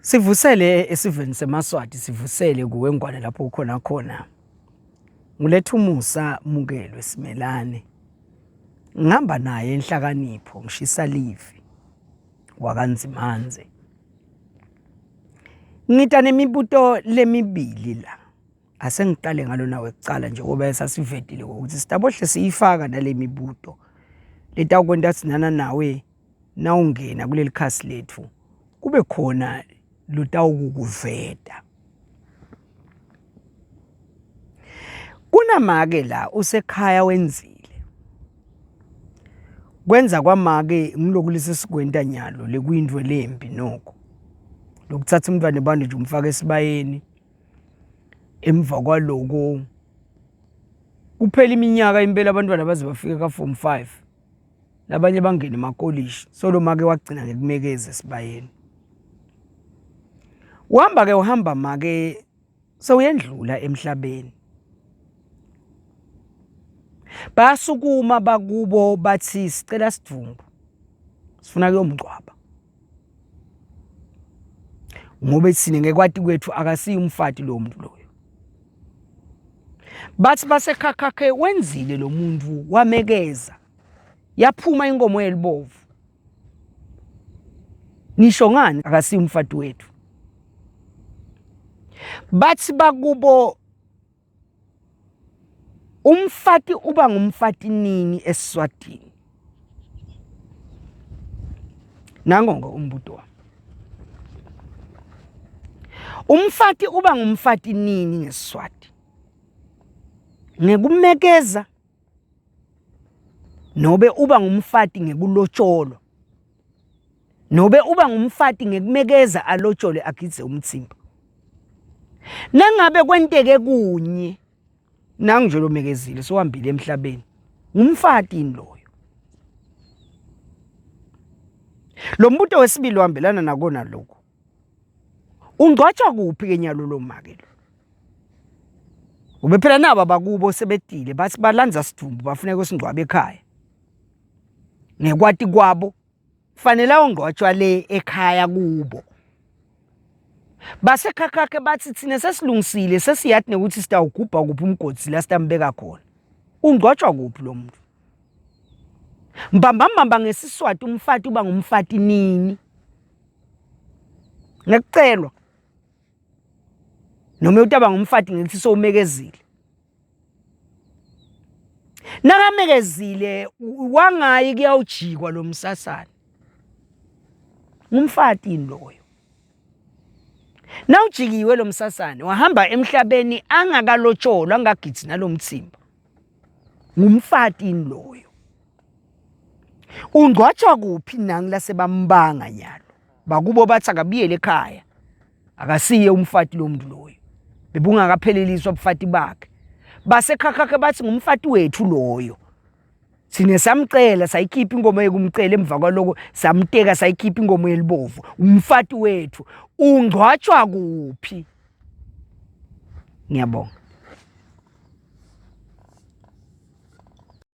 Sivusele esiveni semaSwati, sivusele kuwe Ngwane lapho ukhona khona. Nguletha umusa mukelwe Simelane. Ngihamba naye enhlakanipho ngishisa livi wakaNdzimandze. Ngita nemibuto lemibili la. Asengiqale ngalona wekucala njengoba esasivetile ukuthi sitabohle siyifaka nale mibuto letawukwenta sinana nawe nawungena kuleli khasi letfu kube khona lotawukukuveta. Kunamake la usekhaya wenzile. Kwenza kwamake ngiloku lesesikwenta nyalo lekuyintfo lembi noko. Lokuthatha umntwana ebantu nje umfake esibayeni emva kwaloko kuphela iminyaka impela abantwana baze bafike ka-form 5 labanye bangene emakolishi solo make wagcina ngekumekeza esibayeni uhamba ke uhamba make sewuyendlula emhlabeni basukuma bakubo bathi sicela sidvumbu sifuna kuyomngcwaba ngobe thina ngekwati kwethu akasiyi umfati lo muntu loyo bathi basekhakhakhe wenzile lo muntu wamekeza yaphuma inkomo yelibovu nisho ngani akasiyi umfati wethu bathi bakubo Umfati uba ngumfati nini eSwatini? Nango-ke umbuto wami. Umfati uba ngumfati nini ngeSiswati? Ngekumekeza nobe uba ngumfati ngekulotsholwa nobe uba ngumfati ngekumekeza alotjolwe agidze umtsimba. Nangabe kwenteke kunye nangu nje lomekezile sowambile emhlabeni ngumfati yini loyo? Lo mbuto wesibili uhambelana nakona lokhu. Ungcwatshwa kuphi ke nyalo lo make lo? Ube phela nabo abakubo sebetile bathi balandza sidvumbu bafuna kusingcwaba ekhaya. Ngekwati kwabo fanele ayongcwatshwa le ekhaya kubo. Basekhakhakhe bathi thina sesilungisile sesiyati nekuthi sitawugubha kuphi umgodi la sitambeka khona. Ungcwatshwa kuphi lo muntu? Mbambambamba ngesiSwati umfati uba ngumfati nini? Ngekucelwa noma utaba ngumfati ngekuthi sowumekezile. Nakamekezile wangayi kuyawujikwa lo msasane. Ngumfati yini loyo? Nawujikiwe lo msasane wahamba emhlabeni angakalotsholwa angagidzi nalomtsimba. Ngumfati yini loyo? Ungcwatshwa kuphi nangu lasebambanga nyalo? Bakubo bathi akabuyele ekhaya. Akasiye umfati lo muntu loyo. Bebungakapheleliswa ubufati bakhe. Basekhakhakhe bathi ngumfati wethu loyo. Thina samcela sayikhipha ingoma yokumcela emva kwaloko samteka sayikhipha ingoma yelibovu. Umfati wethu ungcwatshwa kuphi? Ngiyabonga.